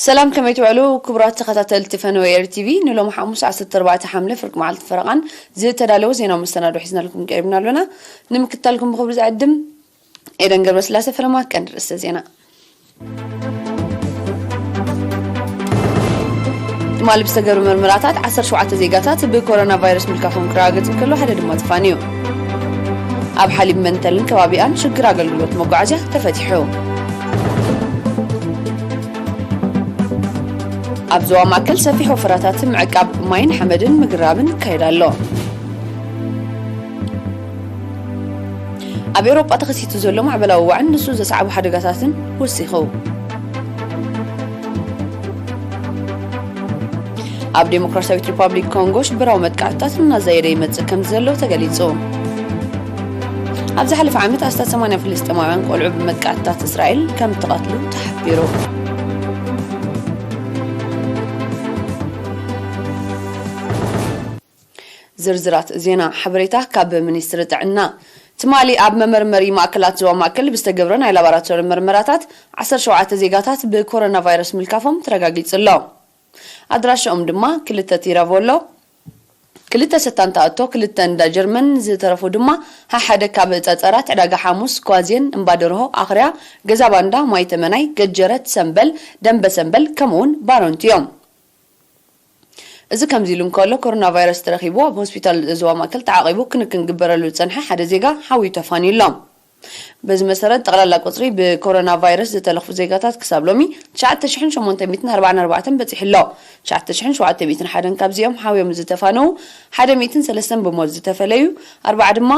ሰላም፣ ከመይ ትውዕሉ ክቡራት ተኸታተልቲ ፈነወ ኤር ቲቪ? ንሎም ሓሙስ ዓሰርተ ኣርባዕተ ሓምለ ፍርቂ መዓልቲ ፈረቓን ዝተዳለወ ዜናዊ መሰናዶ ሒዝናልኩም ቀሪብና ኣሎና። ንምክትታልኩም ብኽብሪ ዝዕድም ኤደን ገብረስላሴ። ፈለማ ቀንዲ ርእሰ ዜና። ትማሊ ብዝተገብረ መርመራታት ዓሰርተ ሸውዓተ ዜጋታት ብኮሮና ቫይረስ ምልካፎም ክረጋገጽ እንከሎ፣ ሓደ ድማ ተፋንዩ። ኣብ ሓሊብ መንተልን ከባቢኣን ሽግር ኣገልግሎት መጓዓዝያ ተፈቲሑ። ኣብ ዞባ ማእከል ሰፊሕ ወፈራታት ምዕቃብ ማይን ሓመድን ምግራብን ይካየድ ኣሎ። ኣብ ኤውሮጳ ተኸሲቱ ዘሎ ማዕበላዊ ዋዕን ንሱ ዘስዓቡ ሓደጋታትን ወሲኹ። ኣብ ዴሞክራሲያዊት ሪፓብሊክ ኮንጎ ሽበራዊ መጥቃዕትታት እናዛየደ ይመጽእ ከም ዘሎ ተገሊጹ። ኣብ ዝሓለፈ ዓመት ኣስታት ሰማንያ ፍልስጤማውያን ቆልዑ ብመጥቃዕትታት እስራኤል ከም እተቐትሉ ተሓቢሩ። ዝርዝራት ዜና ሓበሬታ ካብ ሚኒስትሪ ጥዕና። ትማሊ ኣብ መመርመሪ ማእከላት ዞባ ማእከል ብዝተገብረ ናይ ላቦራቶሪ መርመራታት ዓሰርተ ሸውዓተ ዜጋታት ብኮሮና ቫይረስ ምልካፎም ተረጋጊጹ ኣሎ። ኣድራሻኦም ድማ ክልተ ቲራቮሎ፣ ክልተ ሰታንታ ኣቶ፣ ክልተ እንዳ ጀርመን፣ ዝተረፉ ድማ ሓሓደ ካብ ጸጸራት፣ ዕዳጋ ሓሙስ፣ ኳዜን፣ እምባ ደርሆ፣ ኣኽርያ፣ ገዛ ባንዳ፣ ማይ ተመናይ፣ ገጀረት፣ ሰምበል፣ ደንበ ሰምበል ከምኡውን ባረንቱ እዮም። እዚ ከምዚ ኢሉ እንከሎ፣ ኮሮና ቫይረስ ተረኺቡ ኣብ ሆስፒታል ዞባ ማእከል ተዓቒቡ ክንክን ክግበረሉ ዝጸንሐ ሓደ ዜጋ ሓውዩ ተፋንዩ ኣሎ። በዚ መሰረት፣ ጠቕላላ ቁጽሪ ብኮሮና ቫይረስ ዝተለኽፉ ዜጋታት ክሳብ ሎሚ ትሽዓተ ሽሕን ሸሞንተ ሚእትን ኣርባዓን ኣርባዕተን በጺሑ ኣሎ። ትሽዓተ ሽሕን ሸውዓተ ሚእትን ሓደን ካብዚኦም ሓውዮም ዝተፋነዉ፣ ሓደ ሚእትን ሰለስተን ብሞት ዝተፈለዩ፣ ኣርባዓ ድማ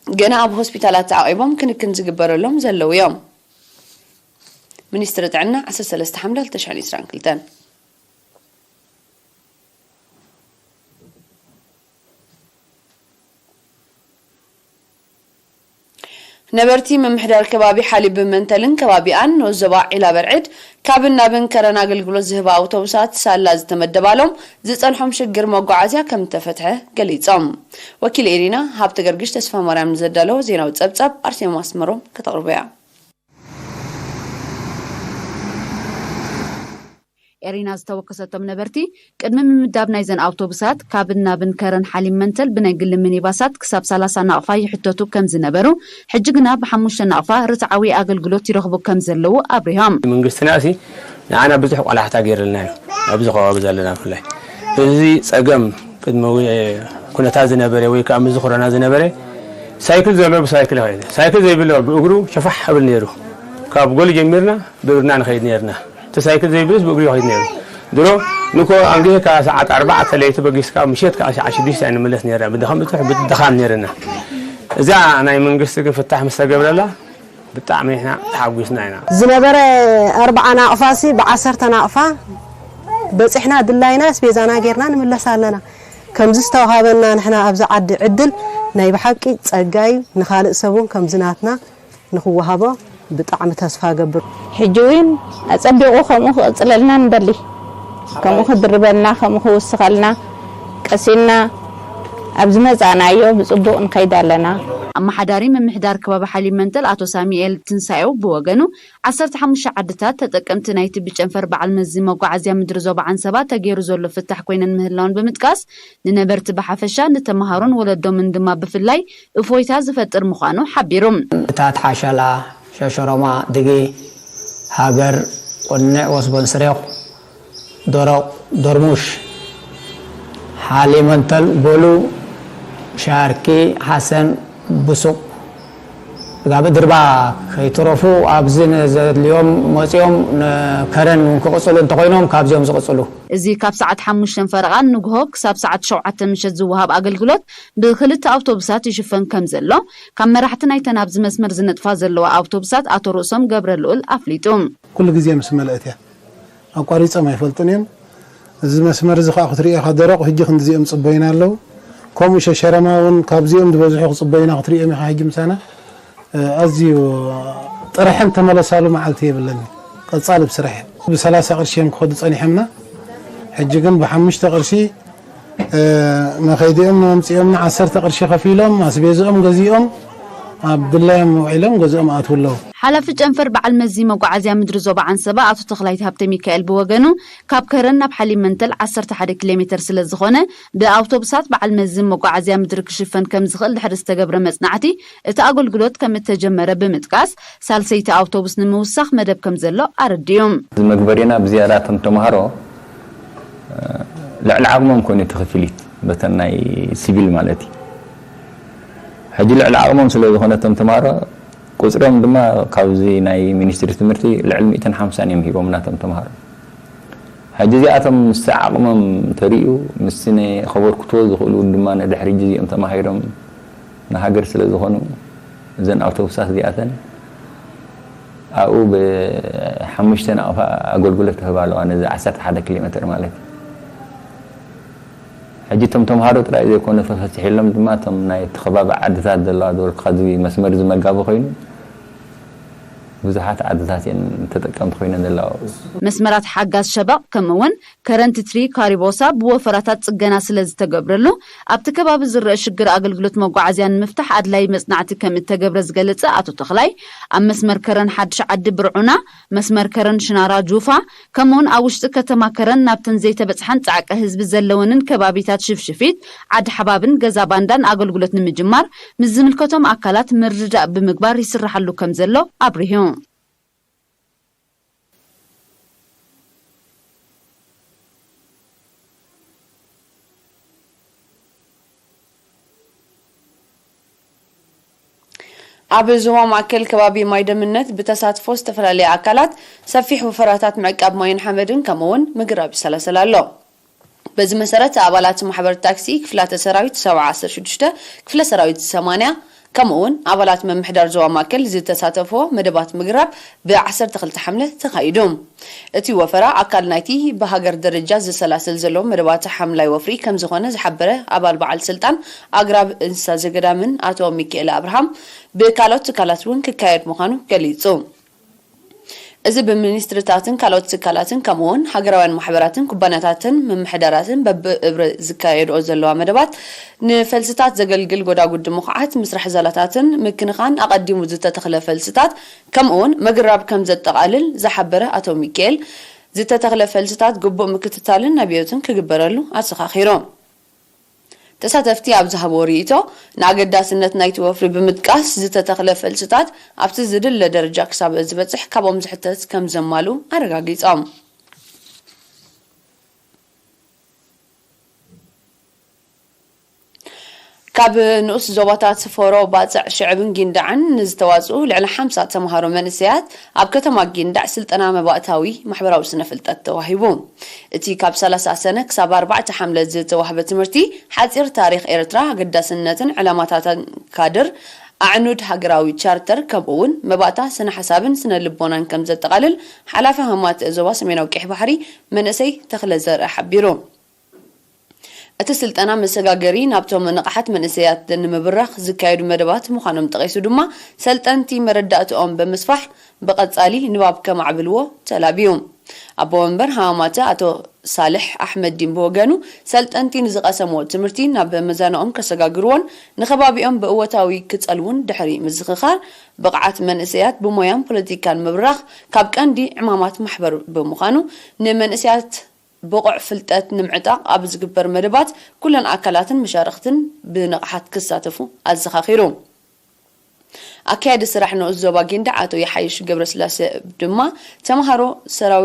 ገና ኣብ ሆስፒታላት ተዓቒቦም ክንክን ዝግበረሎም ዘለዉ እዮም። ሚኒስትሪ ጥዕና፣ ዓሰርተ ሰለስተ ሓምለ ክልተ ሽሕን ዕስራን ክልተን። ነበርቲ ምምሕዳር ከባቢ ሓሊብ መንተልን ከባቢኣን ንኡስ ዞባ ዒላ በርዕድ ካብን ናብን ከረን ኣገልግሎት ዝህባ ኣውቶቡሳት ሳላ ዝተመደባሎም ዝጸንሖም ሽግር መጓዓዝያ ከም እተፈትሐ ገሊጾም። ወኪል ኤሪና ሃብተ ገርግሽ ተስፋ ማርያም ንዘዳለዎ ዜናዊ ጸብጻብ ኣርሴማ ኣስመሮም ከተቕርቦ እያ። ኤሪና ዝተወከሰቶም ነበርቲ፣ ቅድሚ ምምዳብ ናይዘን ኣውቶቡሳት፣ ካብን ናብን ከረን ሓሊብ መንተል ብናይ ግሊ ሚኒባሳት ክሳብ ሰላሳ ናቕፋ ይሕተቱ ከም ዝነበሩ፣ ሕጂ ግና ብሓሙሽተ ናቕፋ ርትዓዊ ኣገልግሎት ይረኽቡ ከም ዘለዉ ኣብሪሆም። መንግስትና ሲ ንዓና ብዙሕ ቆላሕታ ገይርልና እዩ፣ ኣብዚ ከባቢ ዘለና ብፍላይ። እዚ ጸገም ቅድሚ ዊ-፣ ኩነታት ዝነበረ ወይ ከዓ ምስዚ ኮሮና ዝነበረ፣ ሳይክል ዘሎ ብሳይክል ይኸይድ፣ ሳይክል ዘይብሎ ብእግሩ ሸፋሕ ይብል ነይሩ። ካብ ጎል ጀሚርና ብእግርና ንኸይድ ነይርና። እቲ ሳይክል ዘይብልስ ብእግሩ ይኸይድ ነይሩ። ድሮ ንኮ ኣንጊህካ ሰዓት ኣርባዕተ ለይቲ በጊስካ ምሸት ከዓ ሰዓት ሽዱሽተ ንመለስ ነይርና። ብድኻም፣ ብድኻም ነይርና። እዛ ናይ መንግስቲ ግን ፍታሕ ምስ ተገብረላ ብጣዕሚ ንሕና ተሓጒስና ኢና። ዝነበረ ኣርባዓ ናቕፋሲ ብዓሰርተ ናቕፋ በፂሕና ድላይና ኣስቤዛና ጌርና ንምለስ ኣለና። ከምዚ ዝተዋሃበና ንሕና ኣብዚ ዓዲ ዕድል ናይ ብሓቂ ጸጋ እዩ። ንኻልእ ሰብ እውን ከምዚ ናትና ንኽወሃቦ ብጣዕሚ ተስፋ እገብር። ሕጂ እውን ኣጸቢቑ ከምኡ ክቕጽለልና ንደሊ። ከምኡ ክድርበልና፣ ከምኡ ክውስኸልና፣ ቀሲንና ኣብ ዝመጻእናዮ ብጽቡቕ ንኸይድ ኣለና። ኣመሓዳሪ ምምሕዳር ከባቢ ሓሊብ መንተል ኣቶ ሳሙኤል ትንሳኤው ብወገኑ፣ ዓሰርተ ሓሙሽተ ዓድታት ተጠቀምቲ ናይቲ ብጨንፈር በዓል መዚ መጓዓዝያ ምድሪ ዞባ ዓንሰባ ተገይሩ ዘሎ ፍታሕ ኮይነን ምህላውን ብምጥቃስ፣ ንነበርቲ ብሓፈሻ፣ ንተምሃሮን ወለዶምን ድማ ብፍላይ እፎይታ ዝፈጥር ምዃኑ ሓቢሩ። እታት ሓሸላ፣ ሸሸሮማ፣ ድጊ፣ ሃገር፣ ቁንዕ፣ ወስቦን ስሬኹ፣ ደረቕ፣ ደርሙሽ፣ ሓሊመንተል፣ ጎሉ፣ ሻርኪ፣ ሓሰን፣ ብሱቕ፣ ጋብ ድርባ ከይትረፉ ኣብዚ ንዘድልዮም መፂኦም ንከረን ክቕፅሉ እንተኾይኖም ካብዚኦም ዝቕፅሉ። እዚ ካብ ሰዓት ሓሙሽተ ፈረቓ ንግሆ ክሳብ ሰዓት ሸውዓተ ምሸት ዝወሃብ ኣገልግሎት ብክልተ ኣውቶቡሳት ይሽፈን ከም ዘሎ ካብ መራሕቲ ናይተን ኣብዚ መስመር ዝነጥፋ ዘለዋ ኣውቶቡሳት ኣቶ ርእሶም ገብረ ልኡል ኣፍሊጡ። ኩሉ ግዜ ምስ መለእት እያ ኣቋሪጾም ኣይፈልጡን እዮም። እዚ መስመር እዚ ከዓ ክትሪኦ ኢኻ ደረቕ ሕጂ ክንዲዚኦም ጽበዩና ኣለዉ። ከምኡ ሸሸረማ እውን ካብዚኦም ዝበዝሑ ክጽበዩና ክትሪኦም ኢኻ ሕጂ ምሳና። እ፣ ኣዝዩ ጥርሐን ተመለሳሉ መዓልቲ የብለኒ። ቀጻሊ ብስራሕ እዮም። ብሰላሳ ቅርሺ እዮም ክኸዱ ጸኒሖምና። ሕጂ ግን ብሓሙሽተ ቅርሺ፣ እ፣ መኸይዲኦም መምጺኦምና ዓሰርተ ቅርሺ ከፊሎም ኣስቤዝኦም ገዚኦም ኣብ ድላዮም ውዒሎም ገዝኦም ኣትዉ ኣለዉ። ሓላፊ ጨንፈር በዓል መዚ መጓዓዝያ ምድሪ ዞባ ዓንሰባ ኣቶ ተኽላይ ሃብተ ሚካኤል ብወገኑ፣ ካብ ከረን ናብ ሓሊብ መንተል ዓሰርተ ሓደ ኪሎ ሜተር ስለ ዝኾነ፣ ብኣውቶቡሳት በዓል መዚ መጓዓዝያ ምድሪ ክሽፈን ከም ዝኽእል ድሕሪ ዝተገብረ መጽናዕቲ፣ እቲ ኣገልግሎት ከም እተጀመረ ብምጥቃስ፣ ሳልሰይቲ ኣውቶቡስ ንምውሳኽ መደብ ከም ዘሎ ኣረዲኡ። እዚ መግበሪና ብዝያዳ እቶም ተምሃሮ ልዕሊ ዓቕሞም ኮይኑ እቲ ክፍሊት በተን ናይ ሲቪል ማለት እዩ። ሕጂ ልዕሊ ዓቕሞም ስለ ዝኾነ እቶም ተምሃሮ ቁፅሮም ድማ ካብዚ ናይ ሚኒስትሪ ትምህርቲ ልዕሊ ሚእትን ሓምሳን እዮም ሂቦምና እቶም ተምሃሮ። ሕጂ እዚኣቶም ምስቲ ዓቕሞም ተሪኡ ምስቲ ናይ ከበርክትዎ ዝኽእሉ ድማ ንድሕሪ ሕጂ እዚኦም ተማሂሮም ንሃገር ስለ ዝኾኑ እዘን ኣውቶቡሳት እዚኣተን ኣብኡ ብሓሙሽተ ናቕፋ ኣገልግሎት ይህባ ኣለዋ ነዚ ዓሰርተ ሓደ ኪሎ ሜትር ማለት እዩ። ሕጂ እቶም ተምሃሮ ጥራይ ዘይኮነ ተፈሲሕሎም ድማ እቶም ናይ እቲ ከባቢ ዓድታት ዘለዋ ዝበልኩኻ እዚ መስመር እዚ መጋቢ ኮይኑ ብዙሓት ዓድታት እየን ተጠቀምቲ ኮይነን ዘለዋ። መስመራት ሓጋዝ ሸበቕ ከምኡ እውን ከረንት ትሪ ካሪቦሳ ብወፈራታት ፅገና ስለ ዝተገብረሉ ኣብቲ ከባቢ ዝረአ ሽግር ኣገልግሎት መጓዓዝያ ንምፍታሕ ኣድላይ መፅናዕቲ ከም እተገብረ ዝገለፀ ኣቶ ተኽላይ ኣብ መስመር ከረን ሓድሽ ዓዲ ብርዑና መስመር ከረን ሽናራ ጁፋ ከምኡውን ኣብ ውሽጢ ከተማ ከረን ናብተን ዘይተበፅሓን ፃዕቂ ህዝቢ ዘለወንን ከባቢታት ሽፍሽፊት ዓዲ ሓባብን ገዛ ባንዳን ኣገልግሎት ንምጅማር ምስ ዝምልከቶም ኣካላት ምርድዳእ ብምግባር ይስራሓሉ ከም ዘሎ ኣብሪሁ። ኣብ ዞባ ማእከል ከባቢ ማይ ደምነት ብተሳትፎ ዝተፈላለያ ኣካላት ሰፊሕ ወፈራታት ምዕቃብ ማይን ሓመድን ከምኡ እውን ምግራብ ይሰላሰል ኣሎ። በዚ መሰረት ኣባላት ማሕበር ታክሲ ክፍላተ ሰራዊት ሰብዓ ዓሰርተ ሽዱሽተ፣ ክፍለ ሰራዊት ሰማንያ ከምኡ እውን ኣባላት ምምሕዳር ዞባ ማእከል ዝተሳተፍዎ መደባት ምግራብ ብ ዓሰርተ ክልተ ሓምለ ተኻይዱ። እቲ ወፈራ ኣካል ናይቲ ብሃገር ደረጃ ዝሰላሰል ዘሎ መደባት ሓምላይ ወፍሪ ከምዝኾነ ዝሓበረ ኣባል በዓል ስልጣን ኣግራብ እንስሳ ዘገዳምን ኣቶ ሚኪኤል ኣብርሃም ብካልኦት ትካላት እውን ክካየድ ምዃኑ ገሊጹ። እዚ ብሚኒስትርታትን ካልኦት ትካላትን ከምኡውን ሃገራውያን ማሕበራትን ኩባንያታትን ምምሕዳራትን በብእብረ ዝካየድኦ ዘለዋ መደባት ንፈልስታት ዘገልግል ጎዳጉዲ ምኹዓት፣ ምስራሕ ዛላታትን ምክንኻን ኣቐዲሙ ዝተተኽለ ፈልስታት ከምኡውን ምግራብ ከም ዘጠቓልል ዝሓበረ ኣቶ ሚኪኤል፣ ዝተተኽለ ፈልስታት ግቡእ ምክትታልን ኣብዮትን ክግበረሉ ኣዘኻኺሩ። ተሳተፍቲ ኣብ ዝሃብዎ ርእይቶ፣ ንኣገዳስነት ናይቲ ወፍሪ ብምጥቃስ፣ ዝተተኽለ ፈልስታት ኣብቲ ዝድለ ደረጃ ክሳብ ዝበጽሕ ካብኦም ዝሕተት ከም ዘማልኡ ኣረጋጊጾም። ካብ ንኡስ ዞባታት ፎሮ፣ ባጽዕ፣ ሽዕብን ጊንዳዕን ንዝተዋጽኡ ልዕሊ ሓምሳ ተምሃሮ መንእሰያት ኣብ ከተማ ጊንዳዕ ስልጠና መባእታዊ ማሕበራዊ ስነ ፍልጠት ተዋሂቡ። እቲ ካብ ሰላሳ ሰነ ክሳብ ኣርባዕተ ሓምለ ዝተዋህበ ትምህርቲ ሓጺር ታሪኽ ኤርትራ፣ ኣገዳስነትን ዕላማታትን ካድር፣ ኣዕኑድ ሃገራዊ ቻርተር ከምኡ እውን መባእታ ስነ ሓሳብን ስነ ልቦናን ከም ዘጠቓልል ሓላፊ ሃማት ዞባ ሰሜናዊ ቀይሕ ባሕሪ መንእሰይ ተኽለ ዘርእ ሓቢሩ። እቲ ስልጠና መሰጋገሪ ናብቶም ንቕሓት መንእሰያት ንምብራኽ ዝካየዱ መደባት ምዃኖም ጠቒሱ ድማ ሰልጠንቲ መረዳእትኦም ብምስፋሕ ብቐጻሊ ንባብ ከማዕብልዎ ተላብዩ። ኣቦ መንበር ሃማማተ ኣቶ ሳልሕ ኣሕመዲን ብወገኑ ሰልጠንቲ ንዝቐሰምዎ ትምህርቲ ናብ መዛንኦም ከሰጋግርዎን ንኸባቢኦም ብእወታዊ ክጸልዉን ድሕሪ ምዝኽኻር ብቕዓት መንእሰያት ብሞያን ፖለቲካን ምብራኽ ካብ ቀንዲ ዕማማት ማሕበር ብምዃኑ ንመንእሰያት ብቑዕ ፍልጠት ንምዕጣቕ ኣብ ዝግበር መደባት ኩለን ኣካላትን መሻርኽትን ብንቕሓት ክሳተፉ ኣዘኻኺሩ። ኣካያዲ ስራሕ ንኡስ ዞባ ጊንዳዕ ኣቶ ይሓይሽ ገብረስላሴ ድማ ተምሃሮ ሰራዊ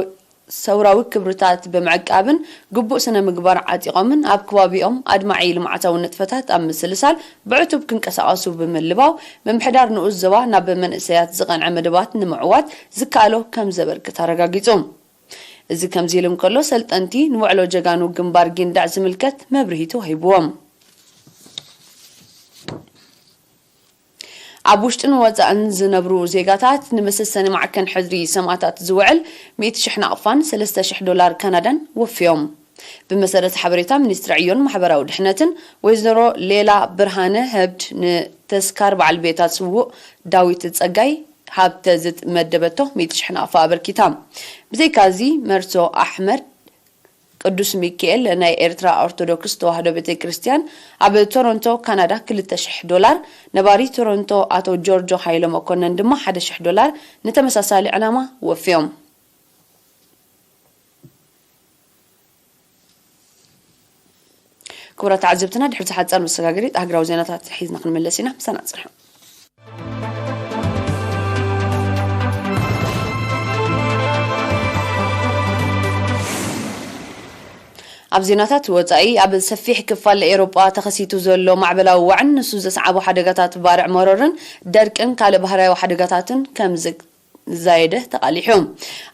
ሰውራዊ ክብርታት ብምዕቃብን ግቡእ ስነ ምግባር ዓጢቖምን ኣብ ከባቢኦም ኣድማዒ ልምዓታዊ ንጥፈታት ኣብ ምስልሳል ብዕቱብ ክንቀሳቐሱ ብምልባው ምምሕዳር ንኡስ ዞባ ናብ መንእሰያት ዝቐንዐ መደባት ንምዕዋት ዝከኣሎ ከም ዘበርክት ኣረጋጊጹ። እዚ ከምዚ ኢሉ እንከሎ፣ ሰልጠንቲ ንውዕሎ ጀጋኑ ግንባር ጊንዳዕ ዝምልከት መብርሂ ተዋሂብዎም። ኣብ ውሽጥን ወጻእን ዝነብሩ ዜጋታት ንመሰሰኒ ማዕከን ሕድሪ ሰማእታት ዝውዕል ሚእቲ ሽሕ ናቕፋን ሰለስተ ሽሕ ዶላር ካናዳን ወፍዮም። ብመሰረት ሓበሬታ ሚኒስትሪ ዕዮን ማሕበራዊ ድሕነትን፣ ወይዘሮ ሌላ ብርሃነ ህብድ ንተስካር በዓል ቤታ ስዉእ ዳዊት ጸጋይ ሃብተ ዝመደበቶ ሚእቲ ሽሕ ናቕፋ ኣበርኪታ። ብዘይካዚ መርሶ ኣሕመድ ቅዱስ ሚካኤል ናይ ኤርትራ ኦርቶዶክስ ተዋህዶ ቤተ ክርስቲያን ኣብ ቶሮንቶ ካናዳ ክልተ ሽሕ ዶላር፣ ነባሪ ቶሮንቶ ኣቶ ጆርጆ ሃይለ መኮነን ድማ ሓደ ሽሕ ዶላር ንተመሳሳሊ ዕላማ ወፍዮም። ክቡራት ተዓዘብትና፣ ድሕሪ ዝሓጻር መሰጋገሪት ኣህግራዊ ዜናታት ሒዝና ክንምለስ ኢና። ምሳና ጽንሑ። ኣብ ዜናታት ወጻኢ፣ ኣብ ሰፊሕ ክፋል ኤውሮጳ ተኸሲቱ ዘሎ ማዕበላዊ ዋዕን ንሱ ዘስዓቦ ሓደጋታት ባርዕ መሮርን ደርቅን ካልእ ባህርያዊ ሓደጋታትን ከም ዝዛየደ ተቓሊሑ።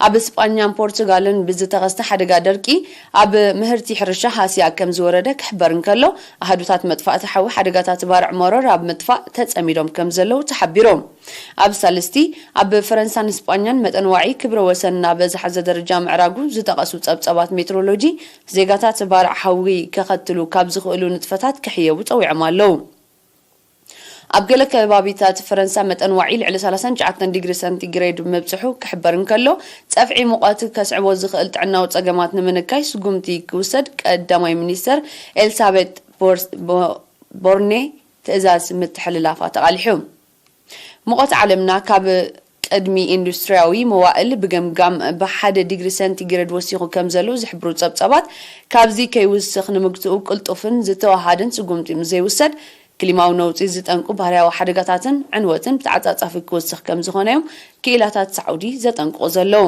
ኣብ ስጳኛን ፖርቱጋልን ብዝተኸስተ ሓደጋ ደርቂ ኣብ ምህርቲ ሕርሻ ሃስያ ከም ዝወረደ ክሕበር እንከሎ፣ ኣሃዱታት መጥፋእቲ ሓዊ ሓደጋታት ባርዕ መሮር ኣብ ምጥፋእ ተጸሚዶም ከም ዘለዉ ተሓቢሩ። ኣብ ሳልስቲ፣ ኣብ ፈረንሳን ስጳኛን መጠን ዋዒ ክብረ ወሰን ናብ ዝሓዘ ደረጃ ምዕራጉ ዝጠቐሱ ጸብጻባት ሜትሮሎጂ፣ ዜጋታት ባርዕ ሓዊ ከኸትሉ ካብ ዝኽእሉ ንጥፈታት ክሕየቡ ጸዊዖም ኣለዉ። ኣብ ገለ ከባቢታት ፈረንሳ መጠን ዋዒ ልዕሊ ሰላሳን ትሽዓተን ዲግሪ ሰንቲግሬድ ምብጽሑ ክሕበር እንከሎ፣ ጸፍዒ ሙቐት ከስዕቦ ዝኽእል ጥዕናዊ ጸገማት ንምንካይ ስጉምቲ ክውሰድ ቀዳማይ ሚኒስተር ኤልሳቤጥ ቦርስ-፣ ቦ-፣ ቦርኔ ትእዛዝ ምትሕልላፋ ተቓሊሑ። ሙቐት ዓለምና ካብ ቅድሚ ኢንዱስትርያዊ መዋእል ብገምጋም ብሓደ ዲግሪ ሰንቲግሬድ ወሲኹ ከም ዘሎ ዝሕብሩ ጸብጻባት፣ ካብዚ ከይውስኽ ንምግትኡ ቅልጡፍን ዝተወሃደን ስጉምቲ ምስ ዘይውሰድ፣ ክሊማዊ ነውጺ ዝጠንቁ ባህርያዊ ሓደጋታትን ዕንወትን ብተዓጻጻፊ ክውስኽ ከም ዝኾነ እዮም ክኢላታት ሳዑዲ ዘጠንቅቑ ዘለዉ።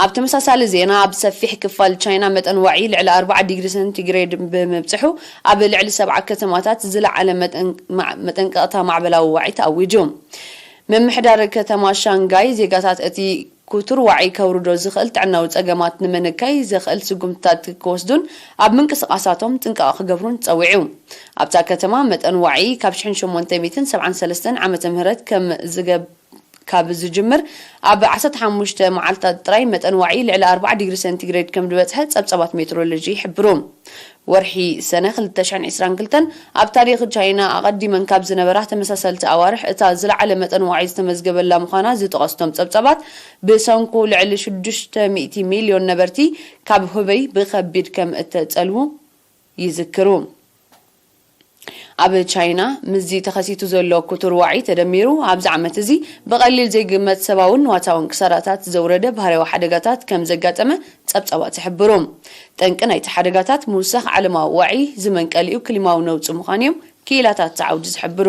ኣብ ተመሳሳሊ ዜና፣ ኣብ ሰፊሕ ክፋል ቻይና መጠን ዋዒ ልዕሊ ኣርባዓ ዲግሪ ሰንቲግሬድ ብምብጽሑ፣ ኣብ ልዕሊ ሰብዓ ከተማታት ዝለዓለ መጠን-፣ ማ-፣ መጠንቀቕታ ማዕበላዊ ዋዒ ተኣዊጁ። ምምሕዳር ከተማ ሻንጋይ፣ ዜጋታት እቲ ክቱር ዋዒ ከውርዶ ዝኽእል ጥዕናዊ ጸገማት ንምንካይ ዘኽእል ስጉምትታት ክወስዱን ኣብ ምንቅስቓሳቶም ጥንቃቐ ክገብሩን ጸዊዑ። ኣብታ ከተማ መጠን ዋዒ ካብ ሽሕን ሸሞንተ ሚእትን ሰብዓን ሰለስተን ዓመተ ምህረት ከም ዝገብ-፣ ካብ ዝጅምር፣ ኣብ ዓሰርተ ሓሙሽተ መዓልታት ጥራይ መጠን ዋዒ ልዕሊ ኣርባዓ ዲግሪ ሰንቲግሬድ ከም ዝበጽሐ ጸብጻባት ሜትሮሎጂ ይሕብሩ። ወርሒ ሰነ ክልተ ሽሕን ዕስራን ክልተን ኣብ ታሪኽ ቻይና ኣቐዲመን ካብ ዝነበራ ተመሳሰልቲ ኣዋርሕ እታ ዝለዓለ መጠን ዋዒ ዝተመዝገበላ ምዃና ዝጠቐሱ እቶም ጸብጻባት፣ ብሰንኩ ልዕሊ ሽዱሽተ ሚእቲ ሚልዮን ነበርቲ ካብ ሁበይ ብኸቢድ ከም እተጸልዉ ይዝክሩ። ኣብ ቻይና ምስዚ ተኸሲቱ ዘሎ ክቱር ዋዒ ተደሚሩ፣ ኣብዚ ዓመት እዚ ብቐሊል ዘይግመት ሰብኣውን ንዋታውን ክሳራታት ዘውረደ ባህርያዊ ሓደጋታት ከም ዘጋጠመ ጸብጻባት ይሕብሩ። ጠንቂ ናይቲ ሓደጋታት ምውሳኽ ዓለማዊ ዋዒ ዝመንቀሊኡ ክሊማዊ ነውጺ ምዃኑ እዮም ክኢላታት እቲ ዓውዲ ዝሕብሩ።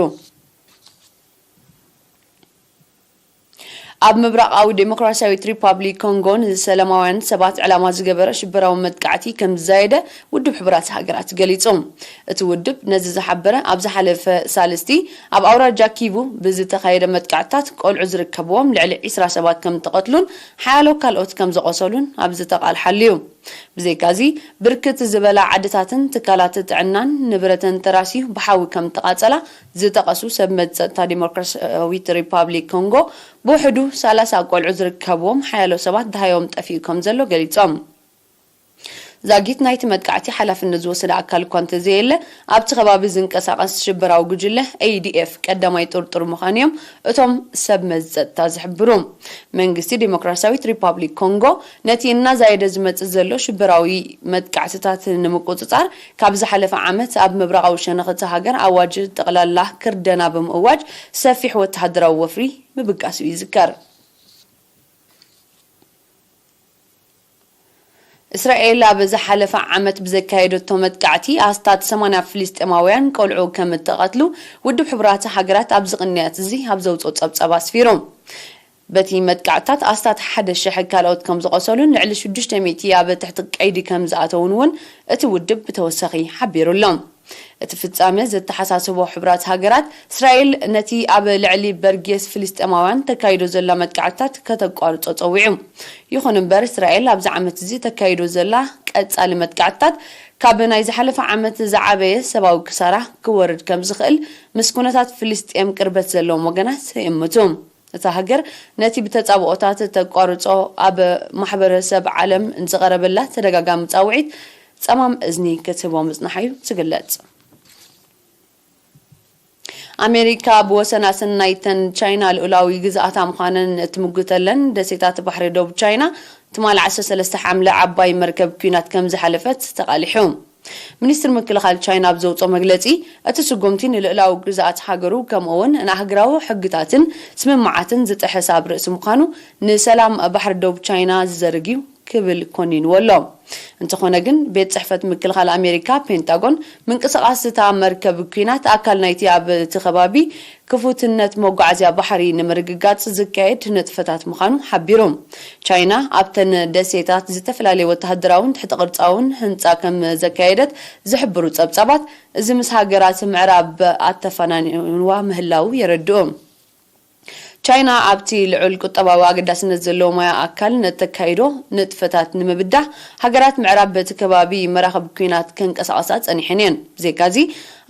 ኣብ ምብራቓዊ ዴሞክራሲያዊት ሪፓብሊክ ኮንጎ ንሰላማውያን ሰባት ዕላማ ዝገበረ ሽበራዊ መጥቃዕቲ ከም ዝዛየደ ውድብ ሕቡራት ሃገራት ገሊጹ። እቲ ውድብ ነዚ ዝሓበረ ኣብ ዝሓለፈ ሳልስቲ ኣብ ኣውራጃ ኪቡ ብዝተኻየደ መጥቃዕትታት ቆልዑ ዝርከብዎም ልዕሊ ዕስራ ሰባት ከም ዝተቐትሉን ሓያሎ ካልኦት ከም ዘቖሰሉን ኣብ ዝተቓልሓሉ እዩ። ብዘይካዚ፣ ብርክት ዝበላ ዓድታትን ትካላት ጥዕናን ንብረተን ተራስዩ ብሓዊ ከም ተቓጸላ ዝጠቐሱ ሰብ መዚ ጸጥታ ዲሞክራሲያዊት ሪፓብሊክ ኮንጎ፣ ብውሕዱ ሰላሳ ቆልዑ ዝርከብዎም ሓያሎ ሰባት ደሃዮም ጠፊኡ ከም ዘሎ ገሊጾም። ዛጊት ናይቲ መጥቃዕቲ ሓላፍነት ዝወሰደ ኣካል እኳ እንተዘየለ፣ ኣብቲ ከባቢ ዝንቀሳቐስ ሽበራዊ ጉጅለ ኤ ዲ ኤፍ ቀዳማይ ጥርጡር ምዃኑ እዮም እቶም ሰብ መዚ ጸጥታ ዝሕብሩ። መንግስቲ ዲሞክራሲያዊት ሪፓብሊክ ኮንጎ ነቲ እናዛየደ ዝመጽእ ዘሎ ሽበራዊ መጥቃዕትታት ንምቁጽጻር፣ ካብ ዝሓለፈ ዓመት ኣብ ምብራቓዊ ሸነኽ እታ ሃገር ኣዋጅ ጠቕላላ ክርደና ብምእዋጅ፣ ሰፊሕ ወተሃደራዊ ወፍሪ ምብጋሱ ይዝከር። እስራኤል ኣብ ዝሓለፈ ዓመት ብዘካየደቶ መጥቃዕቲ፣ ኣስታት ሰማንያ ፍልስጤማውያን ቆልዑ ከም እተቐትሉ፣ ውድብ ሕቡራት ሃገራት ኣብዚ ቅንያት እዚ ኣብ ዘውፅኦ ጸብጻብ ኣስፊሩ። በቲ መጥቃዕትታት ኣስታት ሓደ ሽሕ ካልኦት ከም ዝቖሰሉን ልዕሊ ሽዱሽተ ሚእቲ ኣብ ትሕቲ ቀይዲ ከም ዝኣተዉን እውን እቲ ውድብ ብተወሳኺ ሓቢሩ ኣሎ። እቲ ፍጻመ ዘተሓሳሰቦ ሕቡራት ሃገራት፣ እስራኤል ነቲ ኣብ ልዕሊ በርጌስ ፍልስጤማውያን ተካይዶ ዘላ መጥቃዕትታት ከተቋርጾ ጸዊዑ። ይኹን እምበር፣ እስራኤል ኣብዚ ዓመት እዚ ተካይዶ ዘላ ቀጻሊ መጥቃዕትታት፣ ካብ ናይ ዝሓለፈ ዓመት ዝዓበየ ሰብኣዊ ክሳራ ክወርድ ከም ዝኽእል ምስ ኩነታት ፍልስጤም ቅርበት ዘለዎም ወገናት ይእምቱ። እታ ሃገር ነቲ ብተጻብኦታት ተቋርጾ ኣብ ማሕበረሰብ ዓለም ዝቐረበላ ተደጋጋሚ ጻውዒት ጸማም እዝኒ ክትህቦ ምጽናሓ'ዩ ዝግለጽ። ኣሜሪካ ብወሰናስን ናይተን ቻይና ልኡላዊ ግዝኣታ ምዃነን እትምጉተለን ደሴታት ባሕሪ ደቡብ ቻይና ትማሊ ዓሰርተ ሰለስተ ሓምለ ዓባይ መርከብ ኲናት ከም ዝሓለፈት ተቓሊሑ። ሚኒስትር ምክልኻል ቻይና ኣብ ዘውፅኦ መግለፂ፣ እቲ ስጉምቲ ንልኡላዊ ግዝኣት ሃገሩ ከምኡ እውን ንኣህጉራዊ ሕግታትን ስምምዓትን ዝጥሕስ ኣብ ርእሲ ምዃኑ ንሰላም ባሕሪ ደቡብ ቻይና ዝዘርግ እዩ ክብል ኮኒንዎ ኣሎ። እንተኾነ ግን፣ ቤት ጽሕፈት ምክልኻል ኣሜሪካ ፔንታጎን፣ ምንቅስቓስ እታ መርከብ ኲናት ኣካል ናይቲ ኣብ እቲ ከባቢ ክፉትነት መጓዓዝያ ባሕሪ ንምርግጋጽ ዝካየድ ንጥፈታት ምዃኑ ሓቢሩ። ቻይና ኣብተን ደሴታት ዝተፈላለየ ወተሃደራውን ትሕተ ቅርጻውን ህንጻ ከም ዘካየደት ዝሕብሩ ጸብጻባት፣ እዚ ምስ ሃገራት ምዕራብ ኣተፈናኒንዋ ምህላዉ የረድኡ። ቻይና ኣብቲ ልዑል ቁጠባዊ ኣገዳስነት ዘለዎ ማያ ኣካል ንእተካይዶ ንጥፈታት ንምብዳህ፣ ሃገራት ምዕራብ በቲ ከባቢ መራኽብ ኲናት ከንቀሳቐሳ ጸኒሐን እየን። ብዘይካዚ፣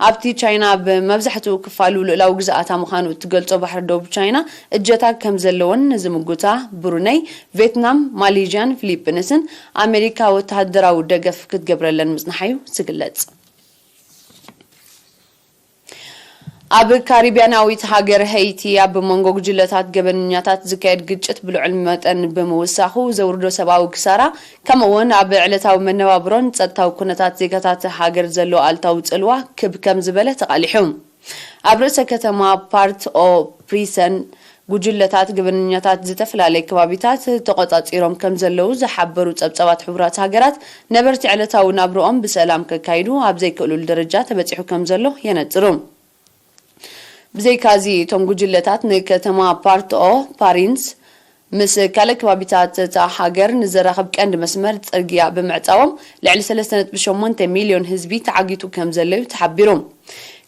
ኣብቲ ቻይና ብመብዛሕትኡ ክፋሉ ልኡላዊ ግዝኣታ ምዃኑ እትገልጾ ባሕሪ ደቡብ ቻይና እጀታ ከም ዘለወን ንዝምጉታ ብሩነይ፣ ቬትናም፣ ማሌዥያን ፊሊፒንስን ኣሜሪካ ወተሃደራዊ ደገፍ ክትገብረለን ምጽንሓ'ዩ ዝግለጽ። ኣብ ካሪብያናዊት ሃገር ሀይቲ ኣብ መንጎ ጉጅለታት ገበነኛታት ዝካየድ ግጭት ብልዑል መጠን ብምውሳኹ ዘውርዶ ሰብኣዊ ክሳራ፣ ከምኡ እውን ኣብ ዕለታዊ መነባብሮን ጸጥታዊ ኩነታት ዜጋታት ሃገር ዘሎ ኣሉታዊ ጽልዋ ክብ ከም ዝበለ ተቓሊሑ። ኣብ ርእሰ ከተማ ፓርት ኦ ፕሪሰን ጉጅለታት ገበነኛታት ዝተፈላለየ ከባቢታት ተቖጻጺሮም ከም ዘለዉ ዝሓበሩ ጸብጻባት ሕቡራት ሃገራት፣ ነበርቲ ዕለታዊ ናብርኦም ብሰላም ከካይዱ ኣብ ዘይክእሉሉ ደረጃ ተበጺሑ ከም ዘሎ የነጽሩ። ብዘይካዚ፣ እቶም ጉጅለታት ንከተማ ፓርት ኦ ፓሪንስ ምስ ካልእ ከባቢታት እታ ሃገር ንዘራኽብ ቀንዲ መስመር ጽርግያ ብምዕጻዎም፣ ልዕሊ ሰለስተ ነጥቢ ሸሞንተ ሚልዮን ህዝቢ ተዓጊቱ ከም ዘሎ እዩ ተሓቢሩ።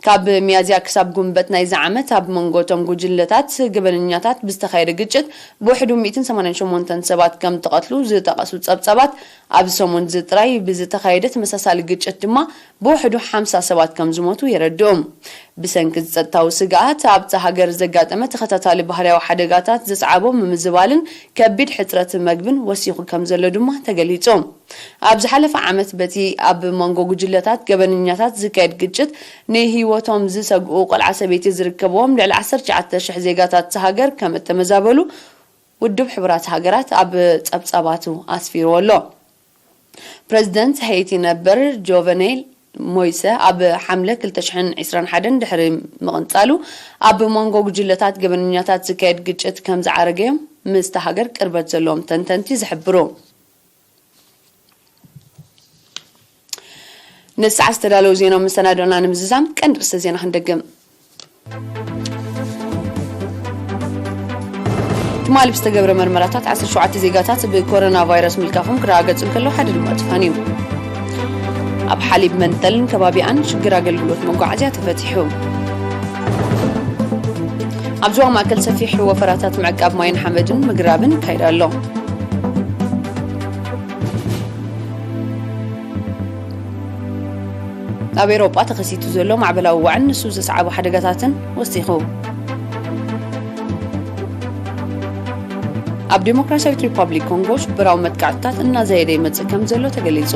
ካብ ሚያዝያ ክሳብ ጉንበት ናይዚ ዓመት፣ ኣብ መንጎ እቶም ጉጅለታት ገበነኛታት ብዝተኻየደ ግጭት ብውሕዱ ሚእትን ሰማንያን ሸሞንተን ሰባት ከም ተቐትሉ ዝጠቐሱ ጸብጻባት፣ ኣብዚ ሰሙን እዚ ጥራይ ብዝተኻየደ ተመሳሳሊ ግጭት ድማ ብውሕዱ ሓምሳ ሰባት ከም ዝሞቱ የረድኡ። ብሰንኪ ጸጥታዊ ስግኣት፣ ኣብታ ሃገር ዘጋጠመ ተኸታታሊ ባህርያዊ ሓደጋታት ዘስዓቦ ምምዝባልን ከቢድ ሕጽረት መግብን ወሲኹ ከም ዘሎ ድማ ተገሊጹ። ኣብ ዝሓለፈ ዓመት፣ በቲ ኣብ መንጎ ጉጅለታት ገበነኛታት ዝካየድ ግጭት ንህይወቶም ዝሰግኡ ቆልዓ ሰበይቲ ዝርከብዎም ልዕሊ ዓሰርተ ትሽዓተ ሽሕ ዜጋታት እታ ሃገር ከም እተመዛበሉ ውድብ ሕቡራት ሃገራት ኣብ ጸብጻባቱ ኣስፊርዎ ኣሎ። ፕረዚደንት ሄይቲ ነበር ጆቨኔል ሞይሰ ኣብ ሓምለ ክልተ ሽሕን ዕስራን ሓደን ድሕሪ ምቕንጻሉ፣ ኣብ መንጎ ጉጅለታት ገበነኛታት ዝካየድ ግጭት ከም ዝዓረገ እዮም ምስታ ሃገር ቅርበት ዘለዎም ተንተንቲ ዝሕብሩ። ንሰዓት ዝተዳለዉ ዜናዊ መሰናዶና ንምዝዛም ቀንዲ ርእሰ ዜና ክንደግም። ትማሊ ብዝተገብረ መርመራታት ዓሰርተ ሸውዓተ ዜጋታት ብኮሮና ቫይረስ ምልካፎም ክረጋገጽ እንከሎ፣ ሓደ ድማ ጥፋን እዩ። ኣብ ሓሊብ መንተልን ከባቢኣን ሽግር ኣገልግሎት መጓዓዝያ ተፈቲሑ። ኣብ ዞባ ማእከል ሰፊሕ ወፈራታት ምዕቃብ ማይን ሓመድን ምግራብን ይካየድ ኣሎ። ኣብ ኤውሮጳ ተኸሲቱ ዘሎ ማዕበላዊ ዋዕን ንሱ ዘስዓቦ ሓደጋታትን ወሲኹ። ኣብ ዴሞክራሲያዊት ሪፓብሊክ ኮንጎ ሽበራዊ መጥቃዕትታት እናዘየደ ይመጽእ ከም ዘሎ ተገሊጹ።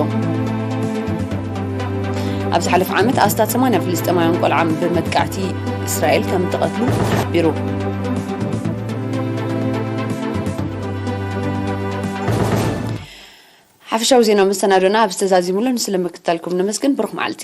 ኣብ ዝሓለፈ ዓመት ኣስታት ሰማንያ ፍልስጤማውያን ቆልዓ ብመጥቃዕቲ እስራኤል ከም ተቐትሉ ተሓቢሩ። ሓፈሻዊ ዜና መሰናዶና ኣብዚ ተዛዚሙ ኣሎ። ንስለ ምክትታልኩም ነመስግን። ብሩኽ መዓልቲ።